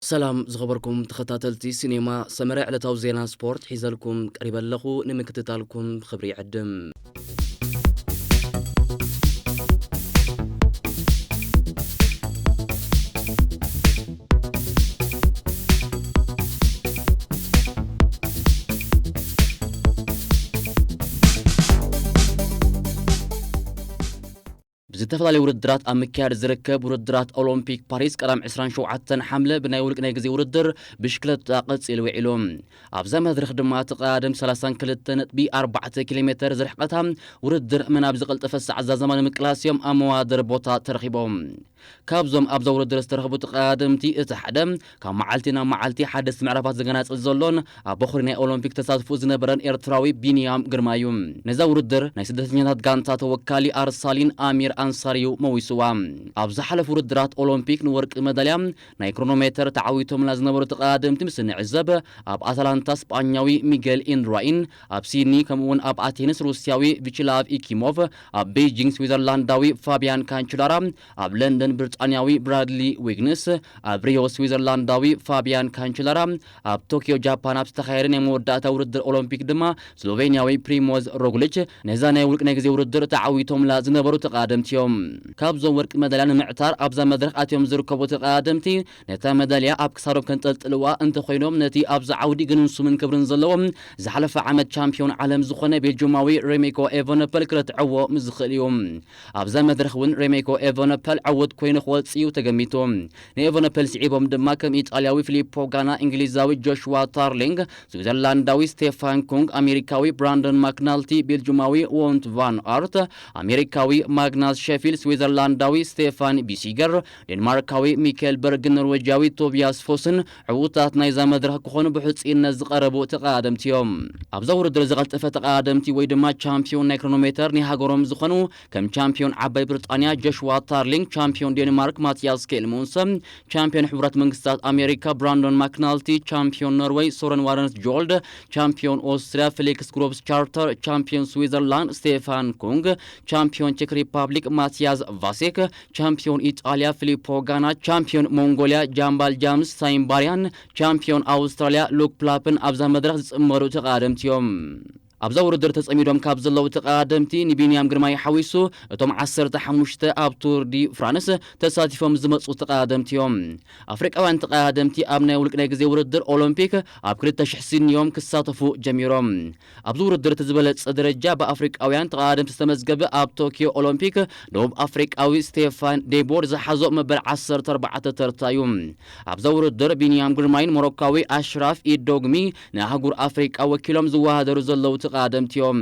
ሰላም ዝኸበርኩም ተኸታተልቲ ሲኔማ ሰመረ፣ ዕለታዊ ዜና ስፖርት ሒዘልኩም ቀሪበ ኣለኹ። ንምክትታልኩም ብኽብሪ ይዕድም። ብዝተፈላለዩ ውድድራት ኣብ ምክያድ ዝርከብ ውድድራት ኦሎምፒክ ፓሪስ ቀዳም ዕስራን ሸውዓተን ሓምለ ብናይ ውልቅ ናይ ግዜ ውድድር ብሽክለታ ቀጺሉ ውዒሉ። ኣብዛ መድረኽ ድማ ተቐዳደምቲ ሰላሳን ክልተ ነጥቢ ኣርባዕተ ኪሎ ሜተር ዝርሕቀታ ውድድር መን ኣብ ዝቐልጠፈ ሰዓት ዛዘማ ንምቅላስ እዮም ኣብ መዋደር ቦታ ተረኺቦም። ካብዞም ኣብዛ ውድድር ዝተረኸቡ ተቐዳደምቲ እቲ ሓደ ካብ መዓልቲ ናብ መዓልቲ ሓደስቲ ምዕራፋት ዝገናጽል ዘሎን ኣብ በኹሪ ናይ ኦሎምፒክ ተሳትፎ ዝነበረን ኤርትራዊ ቢንያም ግርማ እዩ። ነዛ ውድድር ናይ ስደተኛታት ጋንታ ተወካሊ ኣርሳሊን ኣሚር ኣንሳር እዩ መዊስዋ። ኣብ ዝሓለፉ ውድድራት ኦሎምፒክ ንወርቂ መዳልያ ናይ ክሮኖሜተር ተዓዊቶምላ ዝነበሩ ተቐዳደምቲ ምስ እንዕዘብ፣ ኣብ ኣታላንታ ስጳኛዊ ሚጌል ኢንድራይን፣ ኣብ ሲድኒ ከምኡ'ውን ኣብ ኣቴንስ ሩስያዊ ቪችላቭ ኢኪሞቭ፣ ኣብ ቤይጂንግ ስዊዘርላንዳዊ ፋቢያን ካንችላራ፣ ኣብ ለንደን ብሪጣንያዊ ብራድሊ ዊግንስ፣ ኣብ ሪዮ ስዊዘርላንዳዊ ፋቢያን ካንችላራ፣ ኣብ ቶኪዮ ጃፓን ኣብ ዝተኻየደ ናይ መወዳእታ ውድድር ኦሎምፒክ ድማ ስሎቬንያዊ ፕሪሞዝ ሮግሊች ነዛ ናይ ውልቅ ናይ ግዜ ውድድር ተዓዊቶምላ ዝነበሩ ተቐዳደምቲ እዮም። ካብዞም ወርቂ መዳልያ ንምዕታር ኣብዛ መድረኽ ኣትዮም ዝርከቡ ተቐዳደምቲ፣ ነታ መዳልያ ኣብ ክሳዶም ከንጠልጥልዋ እንተኾይኖም፣ ነቲ ኣብዚ ዓውዲ ግኑን ስምን ክብርን ዘለዎ ዝሓለፈ ዓመት ቻምፒዮን ዓለም ዝኾነ ቤልጅማዊ ሬሜኮ ኤቨነፐል ክረትዕዎ ምዝኽእል እዩ። ኣብዛ መድረኽ እውን ሬሜኮ ኤቨነፐል ዕውት ኮይኑ ክወጽእ እዩ ተገሚቱ። ንኤቨነፐል ስዒቦም ድማ ከም ኢጣልያዊ ፊሊፖ ጋና፣ እንግሊዛዊ ጆሽዋ ታርሊንግ፣ ስዊዘርላንዳዊ ስቴፋን ኩንግ፣ ኣሜሪካዊ ብራንደን ማክናልቲ፣ ቤልጅማዊ ዎንት ቫን ኣርት፣ ኣሜሪካዊ ማግናስ ሸፊል፣ ስዊዘርላንዳዊ ስቴፋን ቢሲገር፣ ዴንማርካዊ ሚካኤል በርግ፣ ኖርዌጃዊ ቶቢያስ ፎስን ዕዉታት ናይዛ መድረኽ ክኾኑ ብሕጽይነት ዝቐረቡ ተቐዳደምቲ እዮም። ኣብዛ ውድድር ዝቐልጠፈ ተቐዳደምቲ ወይ ድማ ቻምፒዮን ናይ ክሮኖሜተር ናይ ሃገሮም ዝኾኑ ከም ቻምፒዮን ዓባይ ብሪጣንያ ጆሽዋ ታርሊንግ፣ ቻምፒዮን ዴንማርክ ማቲያስ ኬልሞንሰ፣ ቻምፒዮን ሕቡራት መንግስታት ኣሜሪካ ብራንዶን ማክናልቲ፣ ቻምፒዮን ኖርዌይ ሶረን ዋረንስ ጆልድ፣ ቻምፒዮን ኦስትሪያ ፌሊክስ ግሮብስ ቻርተር፣ ቻምፒዮን ስዊዘርላንድ ስቴፋን ኩንግ፣ ቻምፒዮን ቼክ ሪፓብሊክ ማቲያስ ቫሴክ፣ ቻምፒዮን ኢጣልያ ፊሊፖ ጋና፣ ቻምፒዮን ሞንጎሊያ ጃምባል ጃምስ ሳይምባርያን፣ ቻምፒዮን ኣውስትራልያ ሉክ ፕላፕን ኣብዛ መድረኽ ዝጽመሩ ተቐዳደምቲ እዮም። ኣብዛ ውድድር ተጸሚዶም ካብ ዘለዉ ተቐዳደምቲ ንቢንያም ግርማይ ሓዊሱ እቶም ዓሰርተ ሓሙሽተ ኣብ ቱር ዲ ፍራንስ ተሳቲፎም ዝመጹ ተቐዳደምቲ እዮም። ኣፍሪቃውያን ተቐዳደምቲ ኣብ ናይ ውልቅ ናይ ግዜ ውድድር ኦሎምፒክ ኣብ ክልተ ሽሕ ሲድኒ እዮም ክሳተፉ ጀሚሮም። ኣብዚ ውድድር እቲ ዝበለጸ ደረጃ ብኣፍሪቃውያን ተቐዳደምቲ ዝተመዝገበ ኣብ ቶኪዮ ኦሎምፒክ ደቡብ ኣፍሪቃዊ ስቴፋን ዴቦር ዝሓዞ መበል ዓሰርተ ኣርባዕተ ተርታ እዩ። ኣብዛ ውድድር ቢንያም ግርማይን ሞሮካዊ ኣሽራፍ ኢዶግሚ ንኣህጉር ኣፍሪቃ ወኪሎም ዝወዳደሩ ዘለዉ ተቐዳደምቲ እዮም።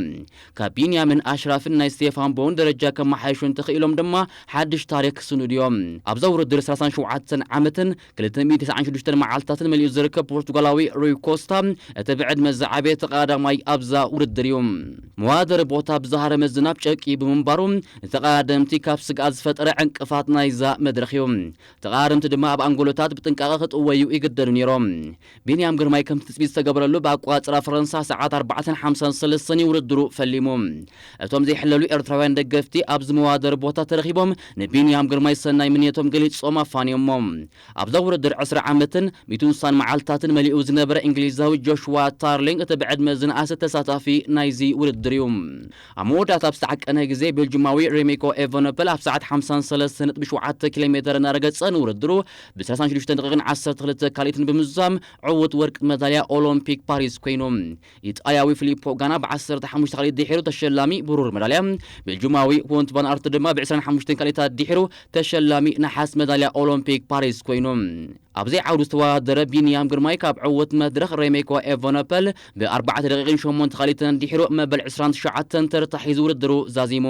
ካብ ቢንያምን ኣሽራፍን ናይ ስቴፋን ቦውን ደረጃ ከመሓይሹ እንተኽኢሎም ድማ ሓድሽ ታሪኽ ክስንዱ እዮም። ኣብዛ ውድድር ሰላሳን ሸውዓተን ዓመትን ክልተ ሚእትን ተስዓን ሽዱሽተን መዓልታትን መሊኡ ዝርከብ ፖርቱጋላዊ ሩይ ኮስታ እቲ ብዕድመ ዝዓበየ ተቐዳዳማይ ኣብዛ ውድድር እዩ። መዋደሪ ቦታ ብዝሃረመ ዝናብ ጨቂ ብምንባሩ ንተቐዳደምቲ ካብ ስግኣት ዝፈጠረ ዕንቅፋት ናይዛ መድረኽ እዩ። ተቐዳደምቲ ድማ ኣብ ኣንጎሎታት ብጥንቃቐ ክጥወዩ ይግደዱ ነይሮም። ቢንያም ግርማይ ከምቲ ትጽቢት ዝተገበረሉ ብኣቋጽራ ፈረንሳ ሰዓት ኣርባዕተን ሓምሳን ሰለስተን እዩ ውድድሩ ፈሊሙ። እቶም ዘይሕለሉ ኤርትራውያን ደገፍቲ ኣብዚ መዋደሪ ቦታ ተረኺቦም ንቢንያም ግርማይ ሰናይ ምንየቶም ገሊጾም ኣፋንዮሞ። ኣብዛ ውድድር ዕስራ ዓመትን ሚእትን ስሳን መዓልታትን መሊኡ ዝነበረ እንግሊዛዊ ጆሽዋ ታርሊንግ እቲ ብዕድመ ዝነኣሰ ተሳታፊ ናይዚ ውድድር እዩ። ኣብ መወዳእታ ኣብ ዝተዓቀነ ግዜ ቤልጅማዊ ሬሜኮ ኤቨነፐል ኣብ ሰዓት ሓምሳን ሰለስተን ነጥቢ ሸውዓተ ኪሎ ሜተር እናረገጸ ንውድድሩ ብ ሰላሳን ሽዱሽተን ደቂቕን ዓሰርተ ክልተ ካልኢትን ብምዝዛም ዕዉት ወርቂ መዳልያ ኦሎምፒክ ፓሪስ ኮይኑ። ኢጣልያዊ ፊሊፖ ጋና ብ ዓሰርተ ሓሙሽተ ካልኢት ድሒሩ ተሸላሚ ብሩር መዳልያ፣ ቤልጁማዊ ሆንት ቫን ኣርት ድማ ብ ዕስራን ሓሙሽተን ካልኢታት ድሒሩ ተሸላሚ ነሓስ መዳልያ ኦሎምፒክ ፓሪስ ኮይኑ። ኣብ ዘይዓውዱ ዝተወዳደረ ቢንያም ግርማይ ካብ ዕዉት መድረኽ ሬሜኮ ኤቨነፐል ብ ኣርባዕተ ደቂቕን ሸሞንተ ካልኢትን ድሒሩ መበል ዕስራን ትሽዓተን ተርታ ሒዙ ውድድሩ ዛዚሙ።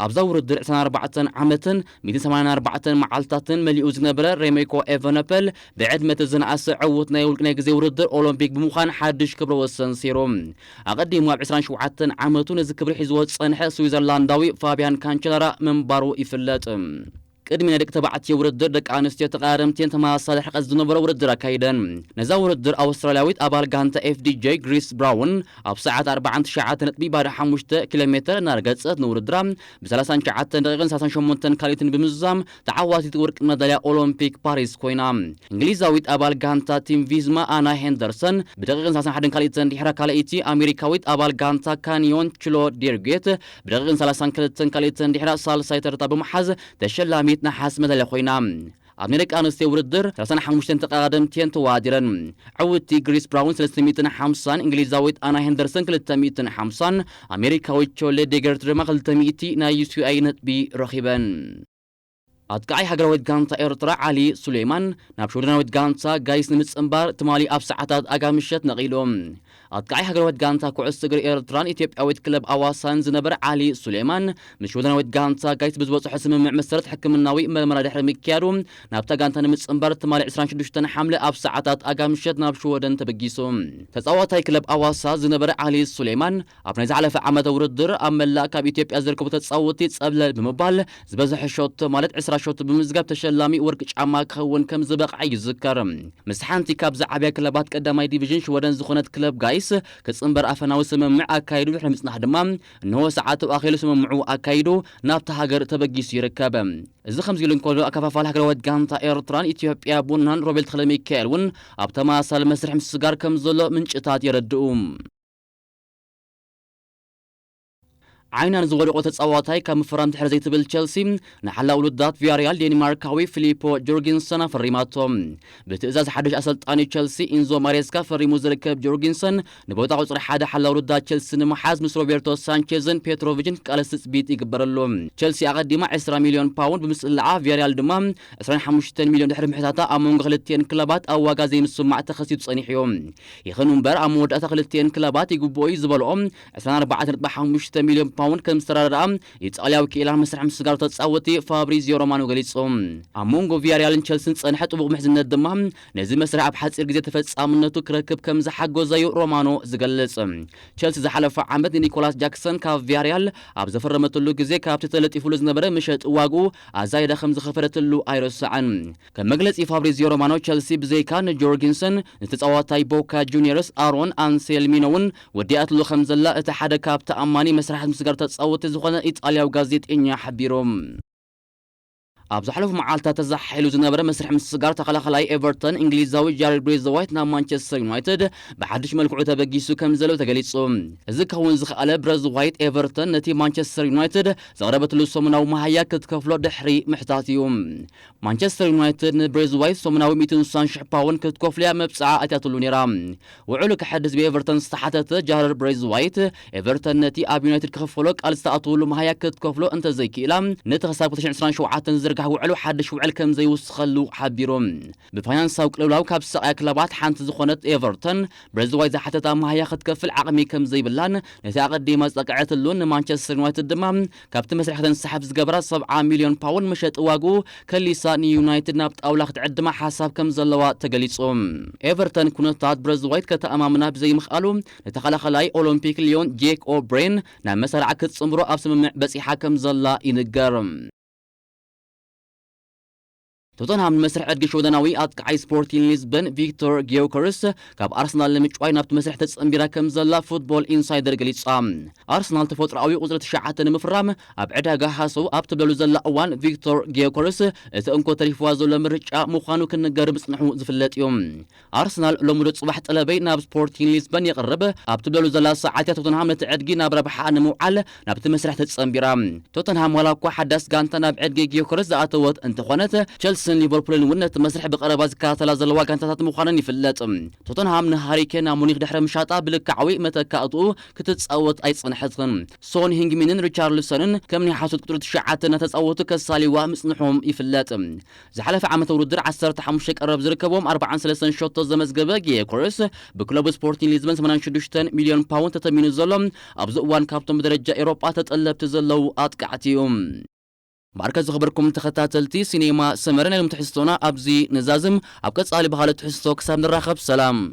ኣብዛ ውድድር ዕስራን ኣርባዕተን ዓመትን ሚእትን ሰማንያን ኣርባዕተን መዓልታትን መሊኡ ዝነበረ ሬሜኮ ኤቨነፐል ብዕድመ እቲ ዝነኣሰ ዕዉት ናይ ውልቂ ናይ ግዜ ውድድር ኦሎምፒክ ብምዃን ሓድሽ ክብረ ወሰን ሰይሩ። ኣቐዲሙ ኣብ ዕስራን ሸውዓተን ዓመቱ ነዚ ክብሪ ሒዝዎ ዝጸንሐ ስዊዘርላንዳዊ ፋብያን ካንቸላራ ምንባሩ ይፍለጥ። ቅድሚ ናይ ደቂ ተባዕትዮ ውድድር፣ ደቂ ኣንስትዮ ተቐዳደምቲን ተመሳሳሊ ርሕቀት ዝነበሮ ውድድር ኣካይደን። ነዛ ውድድር ኣውስትራልያዊት ኣባል ጋንታ ኤፍ ዲ ጄ ግሪስ ብራውን ኣብ ሰዓት ኣርባዓን ትሽዓተ ነጥቢ ባዶ ሓሙሽተ ኪሎ ሜትር እናረገጸት ንውድድራ ብ ሰላሳን ትሽዓተን ደቂቕን ሰላሳን ሸሞንተን ካልኢትን ብምዝዛም ተዓዋቲት ወርቂ መዳልያ ኦሎምፒክ ፓሪስ ኮይና። እንግሊዛዊት ኣባል ጋንታ ቲም ቪዝማ ኣና ሄንደርሰን ብደቂቕን ሰላሳን ሓደን ካልኢትን ድሕራ ካልኣይቲ፣ ኣሜሪካዊት ኣባል ጋንታ ካንዮን ችሎ ዴርጌት ብደቂቕን ሰላሳን ክልተን ካልኢትን ድሕራ ሳልሳይ ተርታ ብምሓዝ ተሸላሚት ነሓስ መዳልያ ኮይና። ኣብ ናይ ደቂ ኣንስትዮ ውድድር ሰላሳን ሓሙሽተን ተቐዳደምቲ እየን ተወዳዲረን። ዕውትቲ ግሪስ ብራውን ሰለስተ ሚእትን ሓምሳን፣ እንግሊዛዊት ኣና ሄንደርሰን ክልተ ሚእትን ሓምሳን፣ ኣሜሪካዊት ቾሌ ዴገርት ድማ ክልተ ሚእቲ ናይ ዩ ሲ ኣይ ነጥቢ ረኺበን። ኣጥቃዓይ ሃገራዊት ጋንታ ኤርትራ ዓሊ ሱሌማን ናብ ሽወደናዊት ጋንታ ጋይስ ንምጽንባር ትማሊ ኣብ ሰዓታት ኣጋ ምሸት ነቒሉ። ኣጥቃዓይ ሃገራዊት ጋንታ ኩዕሶ እግሪ ኤርትራን ኢትዮጵያዊት ክለብ ኣዋሳን ዝነበረ ዓሊ ሱሌማን ምስ ሽወደናዊት ጋንታ ጋይስ ብዝበጽሖ ስምምዕ መሰረት ሕክምናዊ መርመራ ድሕሪ ምክያዱ ናብታ ጋንታ ንምጽንባር ትማሊ ዕስራን ሽዱሽተን ሓምለ ኣብ ሰዓታት ኣጋ ምሸት ናብ ሽወደን ተበጊሱ። ተጻዋታይ ክለብ ኣዋሳ ዝነበረ ዓሊ ሱሌማን ኣብ ናይ ዝሓለፈ ዓመተ ውድድር ኣብ መላእ ካብ ኢትዮጵያ ዝርከቡ ተጻወትቲ ጸብለል ብምባል ዝበዝሐ ሸቶ ማለት ዕስራ ሸቶ ብምዝጋብ ተሸላሚ ወርቂ ጫማ ክኸውን ከም ዝበቕዐ ይዝከር። ምስ ሓንቲ ካብ ዝዓበያ ክለባት ቀዳማይ ዲቪዥን ሽወደን ዝኾነት ክለብ ጋይስ ክጽንበር ኣፈናዊ ስምምዕ ኣካይዱ ድሕሪ ምጽናሕ ድማ እንሆ ሰዓቱ ኣኺሉ ስምምዑ ኣካይዱ ናብታ ሃገር ተበጊሱ ይርከብ። እዚ ከምዚ ኢሉ እንከሎ ኣከፋፋሊ ሃገራዊት ጋንታ ኤርትራን ኢትዮጵያ ቡናን ሮቤል ተኽለሚካኤል እውን ኣብ ተመሳሳሊ መስርሕ ምስጋር ከም ዘሎ ምንጭታት የረድኡ። ዓይና ንዝወደቆ ተጻዋታይ ካብ ምፍራም ድሕሪ ዘይትብል ቸልሲ ንሓላው ውሉዳት ቪያሪያል ዴንማርካዊ ፊሊፖ ጆርጊንሰን ኣፈሪማቶ። ብትእዛዝ ሓድሽ ኣሰልጣኒ ቸልሲ ኢንዞ ማሬስካ ፈሪሙ ዝርከብ ጆርጊንሰን ንቦታ ቁጽሪ ሓደ ሓላው ውሉዳት ቸልሲ ንምሓዝ ምስ ሮቤርቶ ሳንቼዝን ፔትሮቪችን ክቃለስ ትጽቢት ይግበረሉ። ቸልሲ ኣቐዲማ ዕስራ ሚልዮን ፓውንድ ብምስልዓ ቪያሪያል ድማ ዕስራን ሓሙሽተን ሚልዮን ድሕሪ ምሕታታ ኣብ መንጎ ክልቲኤን ክለባት ኣብ ዋጋ ዘይምስማዕ ተኸሲቱ ጸኒሑ እዩ። ይኹን እምበር ኣብ መወዳእታ ክልቲኤን ክለባት ይግብኦ እዩ ዝበልኦ ዕስራን ኣርባዕተን ነጥቢ ሓሙሽተ ሚልዮን ፓውንድ ከም ዝተረዳድኣ ኢጣልያዊ ክኢላ መስርሕ ምስጋር ተጻወቲ ፋብሪዚዮ ሮማኖ ገሊጹ። ኣብ መንጎ ቪያሪያልን ቸልስን ዝጸንሐ ጥቡቕ ምሕዝነት ድማ ነዚ መስርሕ ኣብ ሓጺር ግዜ ተፈጻምነቱ ክረክብ ከም ዝሓገዞ እዩ ሮማኖ ዝገልጽ። ቸልሲ ዝሓለፈ ዓመት ንኒኮላስ ጃክሰን ካብ ቪያሪያል ኣብ ዘፈረመትሉ ግዜ ካብቲ ተለጢፉሉ ዝነበረ መሸጢ ዋግኡ ኣዛይዳ ከም ዝኸፈለትሉ ኣይረስዐን። ከም መግለጺ ፋብሪዚዮ ሮማኖ፣ ቸልሲ ብዘይካ ንጆርጊንሰን ንተጻዋታይ ቦካ ጁኒየርስ ኣሮን ኣንሴልሚኖ እውን ወዲኣትሉ ከም ዘላ እቲ ሓደ ካብ ተኣማኒ መስርሓት ምስጋር ተጻወቲ ዝኾነ ኢጣልያዊ ጋዜጠኛ ሓቢሩ። ኣብ ዝሓለፉ መዓልታት ተዛሓሒሉ ዝነበረ መስርሕ ምስጋር ተኸላኸላይ ኤቨርተን እንግሊዛዊ ጃሬድ ብሬዝዋይት ናብ ማንቸስተር ዩናይትድ ብሓድሽ መልክዑ ተበጊሱ ከም ዘሎ ተገሊጹ። እዚ ክኸውን ዝኸኣለ ብሬዝዋይት ኤቨርተን ነቲ ማንቸስተር ዩናይትድ ዘቕረበትሉ ሰሙናዊ መሃያ ክትከፍሎ ድሕሪ ምሕታት እዩ። ማንቸስተር ዩናይትድ ንብሬዝዋይት ሰሙናዊ ሚእትን ስሳን ሽሕ ፓውንድ ክትከፍሎ እያ መብጽዓ ኣትያትሉ ነይራ። ውዕሉ ክሕድስ ብኤቨርተን ዝተሓተተ ጃረር ብሬዝዋይት፣ ኤቨርተን ነቲ ኣብ ዩናይትድ ክኽፈሎ ቃል ዝተኣትውሉ መሃያ ክትከፍሎ እንተዘይክኢላ፣ ነቲ ክሳብ ክልተ ሽሕን ዕስራን ሸውዓተን ዝዝርጋሕ ውዕሉ ሓድሽ ውዕል ከም ዘይውስኸሉ ሓቢሩ። ብፋይናንሳዊ ቅልውላው ካብ ዝሳቐያ ክለባት ሓንቲ ዝኾነት ኤቨርተን፣ ብሬዝዋይት ዝሓተታ መሃያ ክትከፍል ዓቕሚ ከም ዘይብላን ነቲ ኣቐዲማ ዝጠቅዐትሉን ንማንቸስተር ዩናይትድ ድማ ካብቲ መስርሕ ከተንሳሕብ ዝገበራ ሰብዓ ሚልዮን ፓውንድ መሸጢ ዋግኡ ከሊሳ ንዩናይትድ ናብ ጣውላ ክትዕድማ ሓሳብ ከም ዘለዋ ተገሊጹ። ኤቨርተን ኩነታት ብሬዝዋይት ከተኣማምና ብዘይምኽኣሉ ንተኸላኸላይ ኦሎምፒክ ሊዮን ጄክ ኦብሬን ናብ መሰራዕ ክትጽንብሮ ኣብ ስምምዕ በጺሓ ከም ዘላ ይንገር። ቶተንሃም ንመስርሕ ዕድጊ ሽወደናዊ ኣጥቃዓይ ስፖርቲን ሊዝበን ቪክቶር ጊዮከርስ ካብ ኣርሰናል ንምጭዋይ ናብቲ መስርሕ ተጸንቢራ ከም ዘላ ፉትቦል ኢንሳይደር ገሊጻ። ኣርሰናል ተፈጥሮኣዊ ቁጽሪ ትሽዓተ ንምፍራም ኣብ ዕዳጋ ሃሰው ኣብ ትብለሉ ዘላ እዋን ቪክቶር ጊዮከርስ እቲ እንኮ ተሪፍዋ ዘሎ ምርጫ ምዃኑ ክንገር ምጽንሑ ዝፍለጥ እዩ። ኣርሰናል ሎሚ ዶ ጽባሕ ጠለበይ ናብ ስፖርቲን ሊዝበን የቕርብ ኣብ ትብለሉ ዘላ ሰዓት እያ ቶተንሃም ነቲ ዕድጊ ናብ ረብሓኣ ንምውዓል ናብቲ መስርሕ ተጸንቢራ። ቶተንሃም ዋላ እኳ ሓዳስ ጋንታ ናብ ዕድጊ ጊዮከርስ ዝኣተወት እንተኾነት፣ ቸልሲን ሊቨርፑልን እውን ነቲ መስርሕ ብቐረባ ዝከታተላ ዘለዋ ጋንታታት ምዃነን ይፍለጥ። ቶተንሃም ንሃሪ ኬን ናብ ሙኒክ ድሕሪ ምሻጣ ብልክዓዊ መተካእትኡ ክትጻወት ኣይጸንሐትን። ሶን ሂንግሚንን ሪቻርልሰንን ከም ናይ ሓሶት ቁጽሪ ትሽዓተ እናተጻወቱ ከሳልይዋ ምጽንሖም ይፍለጥ። ዝሓለፈ ዓመተ ውድድር ዓሰርተ ሓሙሽተ ቀረብ ዝርከቦም ኣርባዓን ሰለስተን ሸቶ ዘመዝገበ ጊዮከርስ ብክለቡ ስፖርቲን ሊዝበን ሰማንያን ሽዱሽተን ሚልዮን ፓውንድ ተተሚኑ ዘሎ ኣብዚ እዋን ካብቶም ብደረጃ ኤውሮጳ ተጠለብቲ ዘለዉ ኣጥቃዕቲ እዩ። ማርከ ዝኸበርኩም ተኸታተልቲ ሲኔማ ሰመረ ናይ ሎም ትሕዝቶና ኣብዚ ንዛዝም። ኣብ ቀጻሊ ብኻልእ ትሕዝቶ ክሳብ ንራኸብ ሰላም።